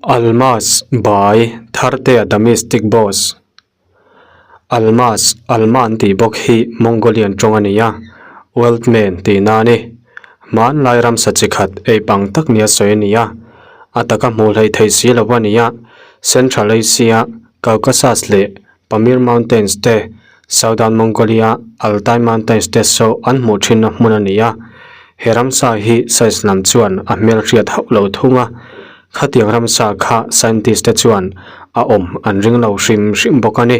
Almas by Thartea the Mystic Boss Almas, Alma an tih bawk hi Mongolian tawng a ni a, Wealth Man tihna a ni. Hmanlai ramsa chi khat ei pang tak nia sawi a ni a, a taka hmuh hleih theih si lo a ni a, Central Asia, Caucasus leh Pamir Mountains te, Southern Mongolia, Altai Mountains te saw an hmuh thinna hmun a ni a. He ramsa hi science lam chuan a hmelhriat hauh lo thung a, khatiang ramsa kha scientist te chuan a awm an ring lo hrim hrim bawk a ni.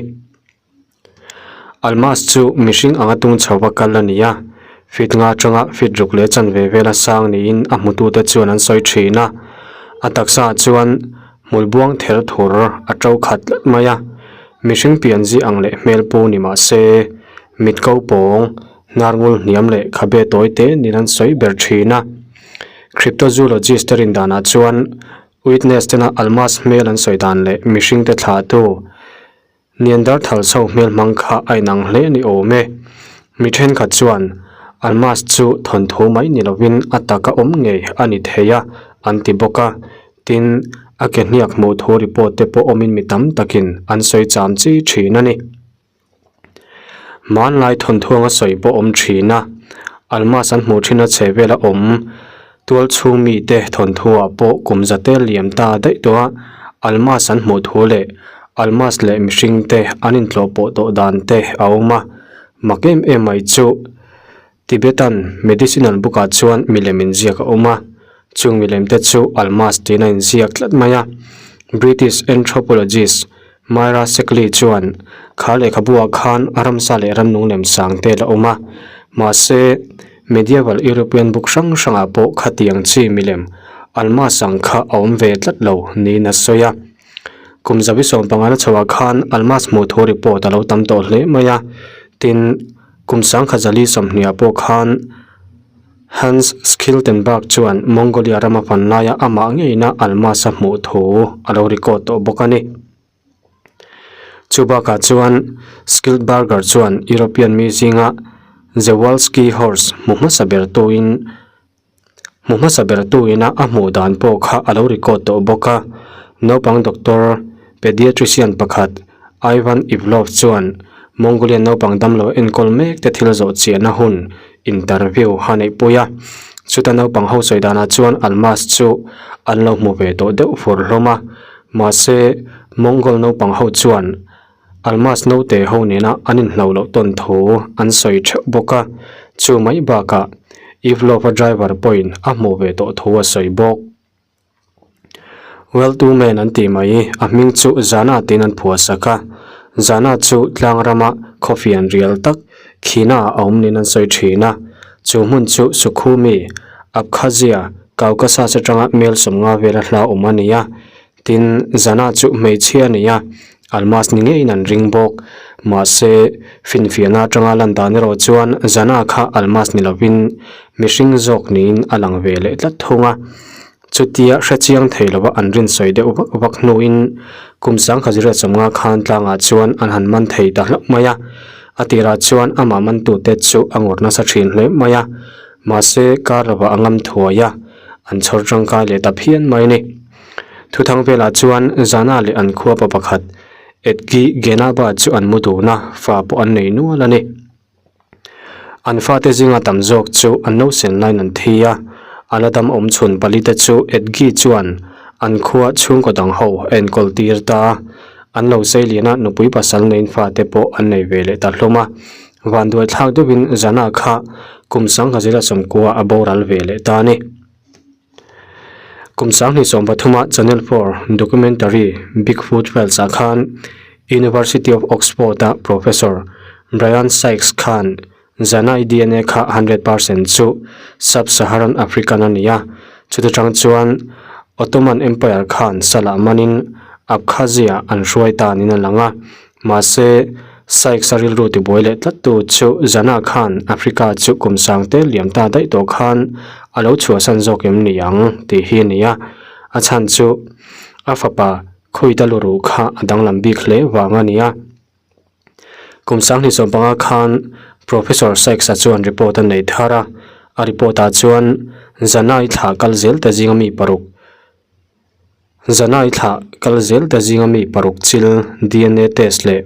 Almas chu mihring anga tung chho va kal a ni a, feet nga atanga feet ruk leh chanve vela sang niin a hmutute chuan an sawi thin a, a taksaah chuan Hmul buang ther thur a to khat tlat mai a, mihring pianzi ang leh hmel pu ni mah se, mit ko pawng, hnar ngul hniam leh khabe tawi te nin an sawi ber thin a. Cryptozoologist te rin danah chuan witness tena almas hmel an sawi dan leh mihring te thlahtu Neanderthal chho hmel hmang kha a inang hle ni awm e. Mi thenkhat chuan Almas chu thawnthu mai ni lovin a taka awm ngei a ni thei a, an ti bawk a. Tin, a ke hniak hmuh thu report te pawh awmin mi tam takin an sawi cham chi thin a ni. Hmanlai thawnthu anga sawi pawh awm thin a, Almas an hmuh thin a chhe vela awm Tual chhung mite thawnthuah pawh kum zate liam ta daih tawh a, Almas an hmuh thu leh Almas leh mihringte an intlawh pawh tawh dan te a awm a. Mak em em mai chu Tibetan medicinal book ah chuan milem inziak a awm a, chung milem te chu Almas tiin a inziak tlat mai a. British anthropologist Myra Shackley chuan kha lehkhabu ah khan ramsa leh ramnung lem sang te la awm a, mahse medieval European book hrang hrangah pawh khatiang chi milem almas ang kha a awm ve tlat lo niin a sawi a. Kum zabi 15 na chhoah khan almas hmuh thu report a lo tam tawh hle mai a, tin kum sangkhat zali 20 ah pawh khan Hans Schiltenberg chuan Mongolia rama fan laia amah ngeina almas a hmuh thu a lo record tawh bawk a ni. Chu bakah chuan Schiltberger chuan European mi zinga Przewalski horse hmu hmasa ber tuin hmu hmasa ber tuina a hmuh dan pawh kha a lo record tawh bawk a. Naupang doctor pediatrician pakhat Ivan Ivlov chuan Mongolian naupang damlo enkawl mek te thil zawh chiahna hun interview a neihpui a. Chuta naupang ho sawi danah chuan Almas chu an lo hmu ve tawh deuh fur hlawm a. Mahse, Mongol naupang ho chuan Almas naute ho nena an inhlo loh tawn thu an sawi theuh bawk a. Chu mai bakah Ivlov-a driver pawhin a hmuh ve tawh thu a sawi bawk. Well two men an tih mai, a hming chu Zana tiin an phuah sak a. Zana chu tlang rama khawfian rial tak khina a awm niin an sawi thin a. Chu hmun chu Sukhumi, Abkhazia, Caucasus atanga mel 50 vela hla awm a ni a. Tin, Zana chu hmeichhia a ni a, Almas ni ngeiin an ring bawk. Mahse, finfiahna atanga lan dan erawh chuan Zana kha Almas ni lovin mihring zawk niin a lang ve leh tlat thung a. Chutia hre chiang thei lova an rin sawi deuh vak vak hnuin kum 1950 khan tlangah chuan an han man thei ta hlauh mai a. A tirah chuan amah mantute chu a ngawr nasa thin hle mai a. Mahse, kar lovah a ngam thuai a, an chhawr tangkai leh ta phian mai a ni. Thuthang velah chuan Zana leh an khua pa pakhat Edgi Genaba chu an mu dun a, fa pawh an nei nual a ni. An fate zinga tam zawk chu an lo sen laiin an thi a, a la dam awm chhun palite chu Edgi chuan an khua chhungkaw dang ho a enkawl tir ta a, an lo sei lian a nupui pasal neiin fate pawh an nei ve leh ta hlawm a, vanduai thlak deuhin Zana kha kum 1990 a boral ve leh ta a ni. Kum 2023 a Channel 4 documentary Bigfoot Files ah khan University of Oxford a Professor Brian Sykes khan Zanai DNA kha 100% chu Sub-Saharan African a ni a, chuti tang chuan Ottoman Empire khan salah manin Abkhazia an hruai ta niin a lang a. Mahse, Sykes a rilru tibuai leh tlattu chu Zana khan Africa chu kum sang te liam ta daih tawh khan a lo chhuahsan zawk em ni ang tih hi a ni a. A chhan chu a fapa Khuita luruh kha a danglam bik hle vang a ni a. Kum 2015 khan Professor Sykes-a chuan report a nei thar a, a report-ah chuan Zana-i thlah kal zel te zinga mi paruk. Zanai thlah kal zel te zinga mi paruk chil dna test leh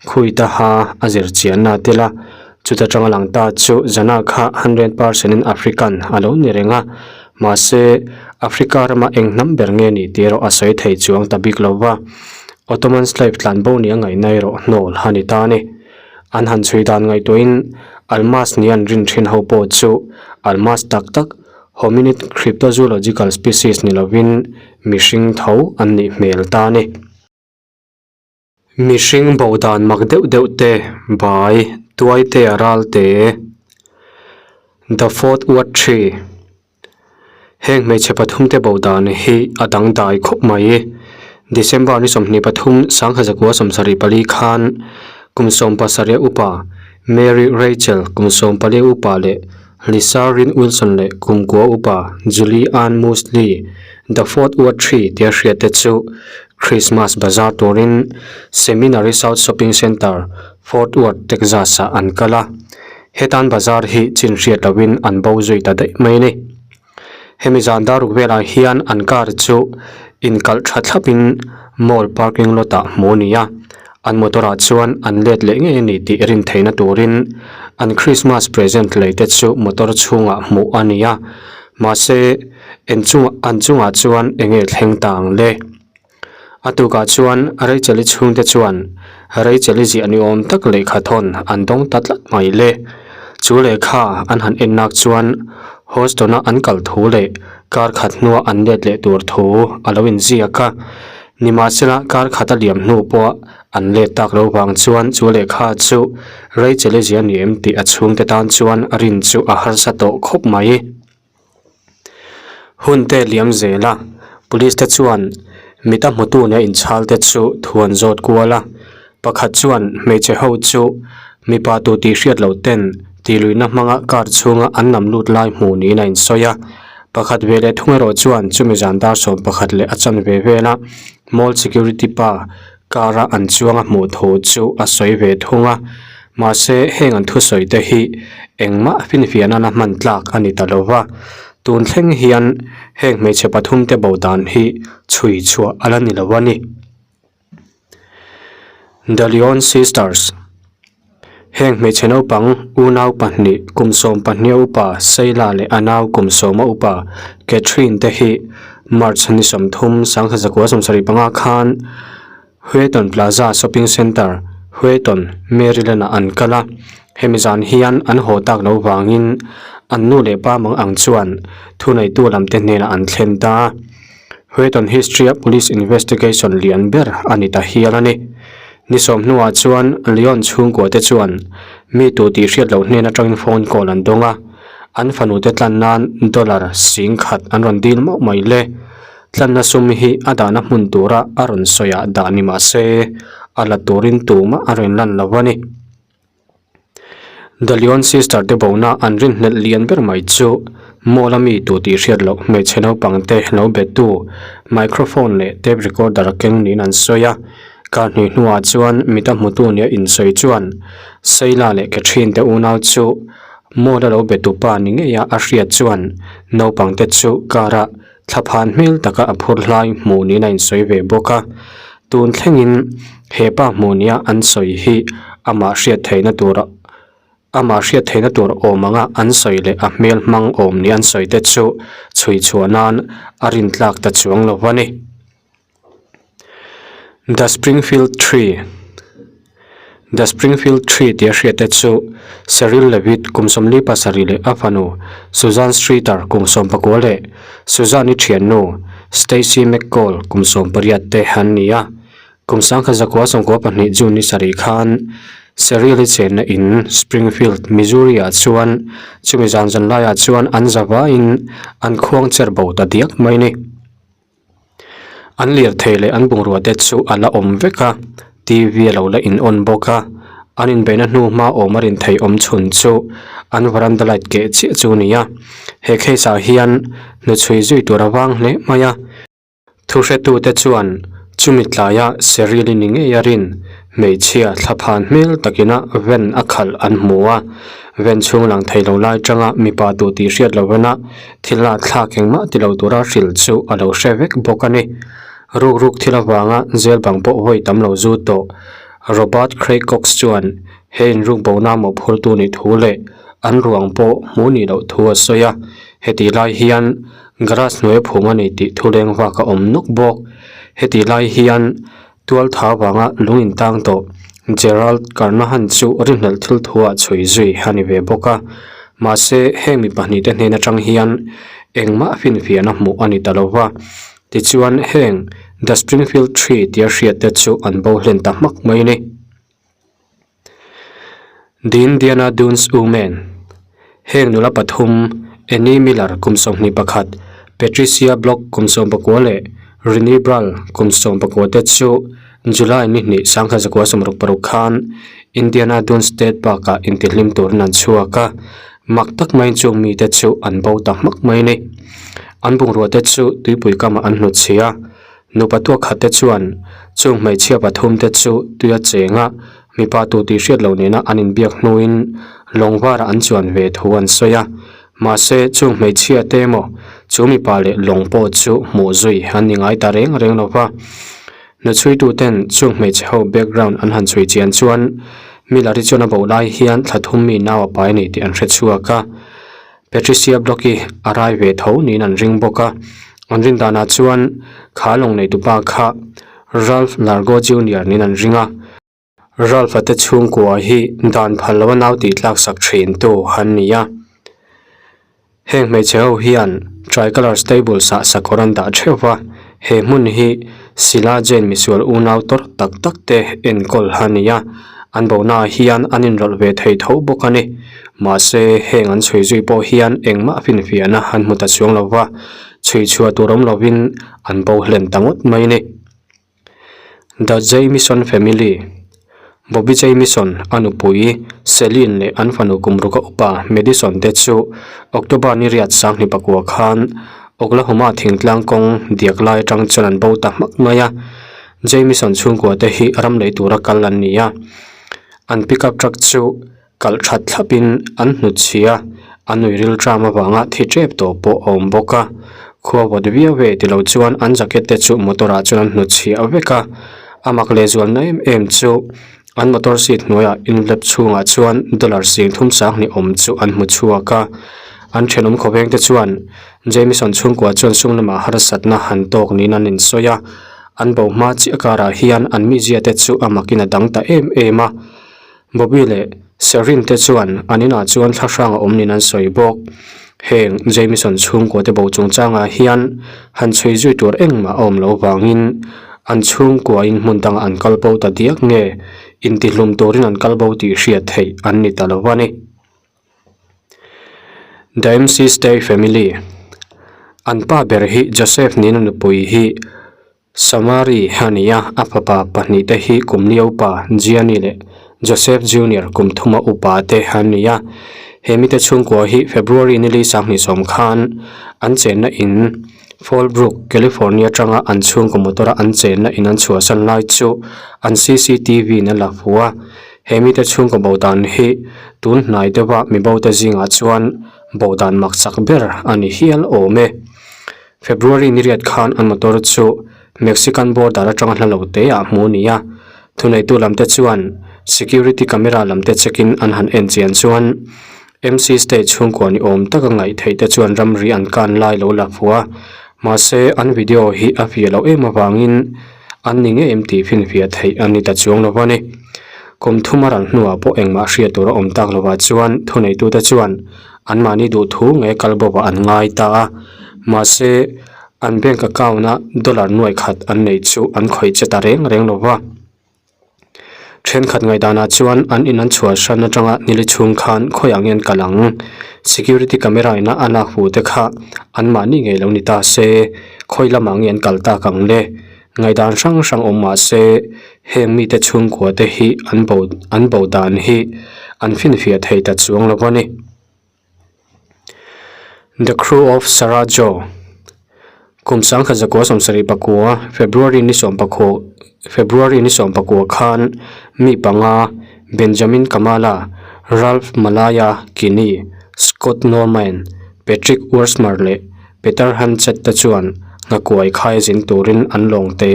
khuita ha a zir chianna a tel a, chuta tanga lang ta chu Zana kha 100% in African a lo ni reng a, mahse Africa rama eng hnam ber nge ni tih erawh a sawi thei chuang ta bik lo va, Ottoman slave tlanbo nia ngaihna erawh hnawl a ni ta a ni. An han chhui dan ngaihtuahin Almas nia an rin thin ho pawh chu Almas tak tak Hominid cryptozoological species ni lovin mihring tho an nih hmel ta a ni. Mihring bo dan mak deuh deuh te, bai, tuai te a ral te, The Fourth Ward Tree, Heng hmeichhe pathum te bo dan hi a dangdai khawp mai. December ni 23 1974 khan kum 17 upa Mary Rachel kum 14 upa leh Lisa Rin Wilson leh kum kua upa Julie Ann Moseley The Fourth Ward Tree tia hriat te chu Christmas bazar turin Seminary South Shopping Center, Fort Worth, Texas ah an kal a. Hetan bazar hi chin hriat loin an bo zui ta daih mai a ni. Hemi zan daruk velah hian an car chu inkalh tha thlapin mall parking lot ah hmuh a ni a, an motor ah chuan an let leh ngei a ni tih rin theihna turin an Christmas present lei te chu motor chhungah hmuh a ni a, mahse enchungah an chungah chuan eng nge thleng ta ang le? A tukah chuan Rachel-i chhungte chuan Rachel-i ziah ni awm tak lehkha thawn an dawng ta tlat mai le. Chu lehkha an han en nak chuan Houston-a an kal thu leh kar khat hnua an let leh tur thu a lo inziak a. Nimahsela kar khat a liam hnu pawha an let tak lo vang chuan chu lehkha chu Rachel-i ziah ni em tih a chhungte tan chuan rin chu a harsa tawh khawp mai. Hun te liam zel a, police te chuan mita hmutu nia inchhal te chu thu an zawt kual a, pakhat chuan hmeichhe ho chu mipa tu tih hriat loh ten tihluihna hmanga car chhunga an lam lut lai hmuh niin a insawi a, pakhat ve leh thung erawh chuan chumi zan dar 11 leh a chanve vela mall security pa car a an chuang a hmuh thu chu a sawi ve thung a. Mahse, heng an thusawi te hi engmah finfiah nana hman tlak a ni ta lo va, tun thleng hian heng hmeichhe pathum te bo dan hi chhui chhuah a la ni lo a ni. The Leon Sisters Heng hmeichhe naupang unau pahnih kum 12 a upa Sheila leh a nau kum 10 a upa Catherine te hi March ni 30 1975 khan Wheaton Plaza Shopping Centre, Wheaton, Maryland ah an kal a, hemi zan hian an haw tak lo vangin an nu leh pa mang ang chuan thuneitu lam te hnenah an thlen ta a. Wheaton History a Police Investigation lian ber a ni ta hial a ni. Ni sawm hnuah chuan Leon chhungkua te chuan mi tu tih hriat loh hnen atangin phone call an dawng a, an fanu te tlan nan dollar 10,000 an rawn dil mauh mai le. Tlanna sum hi a dahna hmun tura a rawn sawi ah dah ni mah se, a la turin tumah a rawn lan lo a ni. The Leon Sister te bona an rinhlelh lian ber mai chu mall a mi tu tih hriat loh hmeichhe naupang te lo bettu microphone leh tape recorder a keng niin an sawi a. Kar hnih hnuah chuan mita hmutu nia insawi chuan Sheila leh Catherine te unau chu mall a lo betu pa ni ngeia a hriat chuan naupang te chu car ah Thlaphan hmel taka a phur hlai hmuh niin a insawi ve bawk a, tun thlengin he pa hmuh nia an sawi hi amah hriat theihna tur amah hriat theihna tur awm anga an sawi leh a hmel hmang awm nia an sawi te chu chhui chhuah nan a rintlak ta chuang lo a ni. The Springfield Tree The Springfield Tree tia hriat te chu Cheryl Levitt kum 47 leh a fanu Suzanne Streeter kum 19 leh Suzanne-i thiannu Stacy McCall kum 18 te an ni a. Kum 1992 June ni sarih khan Cheryl-i chenna in Springfield, Missouri-ah chuan chumi zan zan laiah chuan an zavaiin an khuang cher bo ta diak mai a ni. An lirthei leh an bungrua te chu a la awm vek a, T_V a lo la in on bawk a, an inbeihna hnu hma awm a rin theih awm chhun chu an veranda light keh chiah chu a ni a, he case ah hian hnuchhui zui tur a vang hle mai a. Thuhretu te chuan chumi tlaia Cheryl-i ni ngei a rin hmeichhia thlaphan hmel takina van a khalh an hmu a, van chhung lang thei lo lai tanga mipa duh tih hriat lovena Thil a thlak engmah ti lo tura hrilh chu a lo hre vek bawk a ni. Ruk ruk thil avanga jail bang pawh vawi tam lo zu tawh. Robert Craig Cox chuan he inruk bona mawhphurtu nih thu leh an ruang pawh hmuh nih loh thu a sawi a, hetih lai hian garage hnuai a phum a ni tih thu leng vak a awm nawk bawk. Hetih lai hian tualtha avanga lung intang tawh Gerald Carnahan chu rinhlelh thil thuah chhui zui a ni ve bawk a, mahse heng mi pahnihte hnen atang hian engmah finfiahna hmuh a ni ta lo va. Tichuan heng The Springfield Three tia hriat te chu an bo hlen ta hmak mai a ni. The Indiana Dunes Women Heng nula pathum Annie Miller kum 21, Patricia Block kum 14 leh Renee Brull kum 14 te chu July ni hnih sangkhat zakua 66 khan Indiana Dunes State Park-ah intihlim turin an chhuak a, mak tak maiin chung mite chu an bo ta hmak mai a ni. An bungrua te chu tuipui kamah an hnutchhi a, nupa tuak khat te chuan chung hmeichhia pathum te chu tuia chenga mipa tu tih hriat loh nena an inbiak hnuin lawng varah an chuan ve thu an sawi a, mahse chung hmeichhia te emaw chu mipa leh lawng pawh chu hmuh zui an ni ngai ta reng reng lo va. Hnuchhuitu ten chung hmeichhe ho background an han chhui chian chuan Miller-i chuan a bo lai hian thla thum mi nau a pai a ni tih an hre chhuak a. Patricia Block-i a rai ve tho niin an ring bawk a, an rin danah chuan kha lawng neitupa kha Ralph Largo Junior niin an ring a. Ralph-a te chhungkua hi dan phal loa nau tih tlak sak thin tu an ni a. Heng hmeichhe ho hian Tricolor Stables ah sakawr an dah theuh va, he hmun hi Sila Jane misual unau tawrh tak tak te enkawl a ni a, an bonaah hian an inrawlh ve thei tho bawk a ni. Mahse, heng an chhui zui pawh hian engmah finfiahna an hmu ta chuang lo va, chhui chhuah tur awm lovin an bo hlen ta ngawt mai a ni. The Jamieson Family Bobby Jamieson, a nupui Celine leh an fanu kum ruka upa Madison te chu October ni riat sanghnih pakua khan Oklahoma thingtlang kawng diak lai atang chuan an bo ta hmak mai a. Jamieson chhungkua te hi ram lei tura kal an ni a, an pickup truck chu Kalh that thlapin an hnutchhi a, a nui ril tram avanga thi tep tawh pawh a awm bawk a. Khua vawt viau ve ti lo chuan an jacket te chu motor ah chuan an hnutchhi a vek a. A mak lehzualna em em chu an motor seat hnuaiah envelope chhungah chuan dollar sing thum sanghnih awm chu an hmu chhuak a. An thenawm khawveng te chuan Jamieson chhungkua chuan sum lamah harsatna han tawk niin an insawi a. An bo hma chiah karah hian an mizia te chu a makin a dang ta em em a. Bobby leh Serene te chuan an inah chuan thla hrang a awm niin an sawi bawk. Heng Jamieson chhungkua te bo chungchangah hian han chhui zui tur engmah a awm loh vangin an chhungkuain hmun dangah an kal bo ta diak nge intihlum turin an kal bo tih hriat theih an ni ta lo a ni. The MC Stay Family An pa ber hi Joseph niin a nupui hi Samari a ni a, a fapa pahnihte hi kum li upa Gianni leh Joseph Junior kum thuma upa te an ni a. He mite chhungkua hi February ni li sanghnih sawm khan an chenna in Fallbrook, California atanga an chhungkaw motor-a an chenna in an chhuahsan lai chu an CCTV in a la fu a. He mite chhungkaw bo dan hi tun hnai deuha mibote zingah chuan bo dan maksak ber a ni hial awm e. February ni riat khan an motor chu Mexican border atanga hla lo te ah hmu a ni a, thuneitu lam te chuan security camera lam te check in an han en chian chuan MC state chhungkua ni awm taka ngaih theih te chuan ramri an kan lai lo la fu a, mahse an video hi a fiah loh em avangin an ni ngei em tih finfiah theih a ni ta chuang lo a ni. Kum thum a ral hnuah pawh engmah hriat tur a awm tak lovah chuan thuneitute chuan Anmahni duh thu nge kal bawkah an ngai ta a, mahse an bank account-a dollar nuai khat an neih chu an khawih che ta reng reng lo va. Thenkhat ngaihdanah chuan an in an chhuah hran atanga nili chhung khan khawiah nge an kal ang? Security camera ina a lak hu te kha anmahni ngei lo ni ta se, khawi lamah nge an kal tak ang le? Ngaihdan hrang hrang awm mah se heng mite chhungkua te hi an bo an bo dan hi an finfiah thei ta chuang lo a ni. The Crew of Sarah Joe Kum sangkhat zakua sawmsarih pakua February ni sawm pakua February ni sawm pakua khan mi panga Benjamin Kamala, Ralph Malaya Kinney, Scott Norman, Patrick Worsmer leh Peter Hanchett te chuan. Nghakuai khai zin turin an lawng te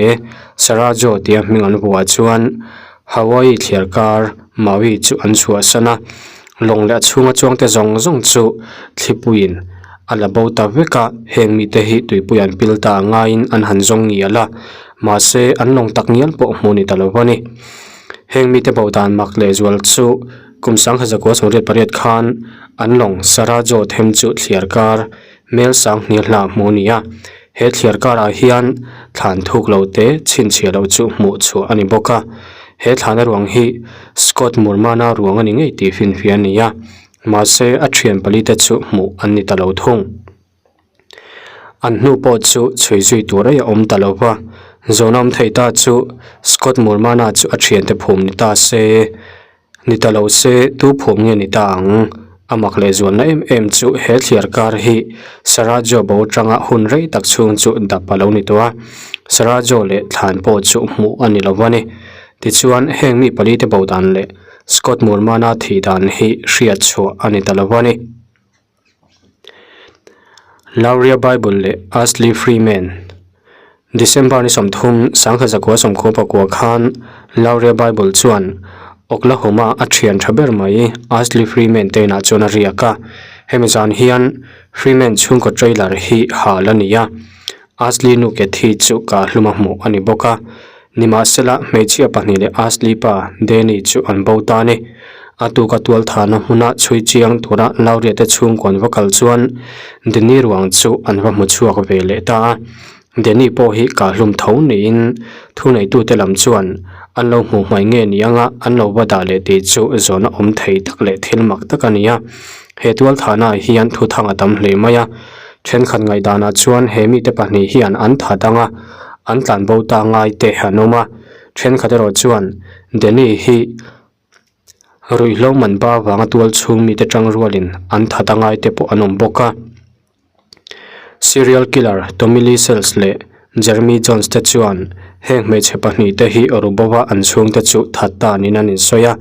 Sarah Jo tia hming an vuah chuan Hawaii thliar kar Maui chu an chhuahsan a, lawng leh a chhunga chuangte zawng zawng chu thlipuiin a la bo ta vek a, heng mite hi tuipui an pil ta ngaiin an han zawng ngial a, mahse an lawng tak ngial pawh hmuh ni ta lo a ni. Heng mite bo dan mak lehzual chu kum 1988 khan an lawng Sarah Jo them chu thliar kar Mel Sanghni hla hmuh a ni a, he thliar karah hian thlan thuk lo te chhinchhiah loh chu hmuh chhuah a ni bawk a, he thlana ruang hi Scott Murman-a ruang a ni ngei tih finfiah a ni a, mahse a thian pali te chu hmuh an ni ta lo thung. An hnu pawh chu chhui zui tur ei a awm ta lo va, zawhna awm thei ta chu Scott Murman-a chu a thiante phum ni ta se. Ni ta lo se, tu phum nge ni ta ang? A mak leh zualna em em chu he thliar kar hi Sarah Jo bo atanga hun rei tak chhung chu dap a lo ni tawh a, Sarah Jo leh thlan pawh chu hmuh a ni lo a ni. Tichuan, heng mi palite bo dan leh Scott Murman-a thih dan hi hriat chhuah a ni ta lo a ni. Lauria Bible leh Ashley Freeman December ni 30, 1994 khan Lauria Bible chuan Oklahoma a thian tha ber mai Ashley Freeman te inah chuan a riak a. Hemi zan hian Freeman chhungkaw trailer hi hal a ni a. Ashley nu Kathy chu kahluma hmuh a ni bawk a. Nimahsela, hmeichhia pahnih leh Ashley pa Danny chu an bo ta a ni. A tuka tualthahna hmuna chhui chiang tura Lauria te chhungkaw an va kal chuan Danny ruang chu an va hmu chhuak ve leh ta a. Danny pawh hi kahlum tho niin thuneitute lam chuan an lo hmuh hmai nge ni anga an lo va dah leh tih chu zawhna awm thei tak leh thil mak tak a ni a. He tualthahnaah hian thuthang a tam hle mai a. Thenkhat ngaihdanah chuan he mite pahnih hian an tha dang a, an tlanbo ta ngai te an awm a. Thenkhat erawh chuan Danny hi ruihhlo man ba vanga tual chhung mite tang rualin an tha ta ngai te pawh an awm bawk a. Serial killer Tommy Lee Sells leh Jeremy Jones te chuan heng hmeichhe pahnih te hi Rubova an chhungte chu that ta niin an insawi a.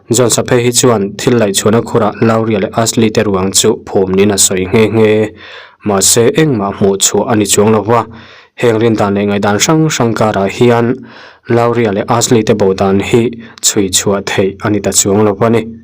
Jones-a phei hi chuan thil laihchhuahna khurah Lauria leh Ashley te ruang chu phum niin a sawi nghe nghe. Mahse, engmah hmuh chhuah a ni chuang lo va, heng rindan leh ngaihdan hrang hrang karah hian Lauria leh Ashley te bo dan hi chhui chhuah theih a ni ta chuang lo a ni.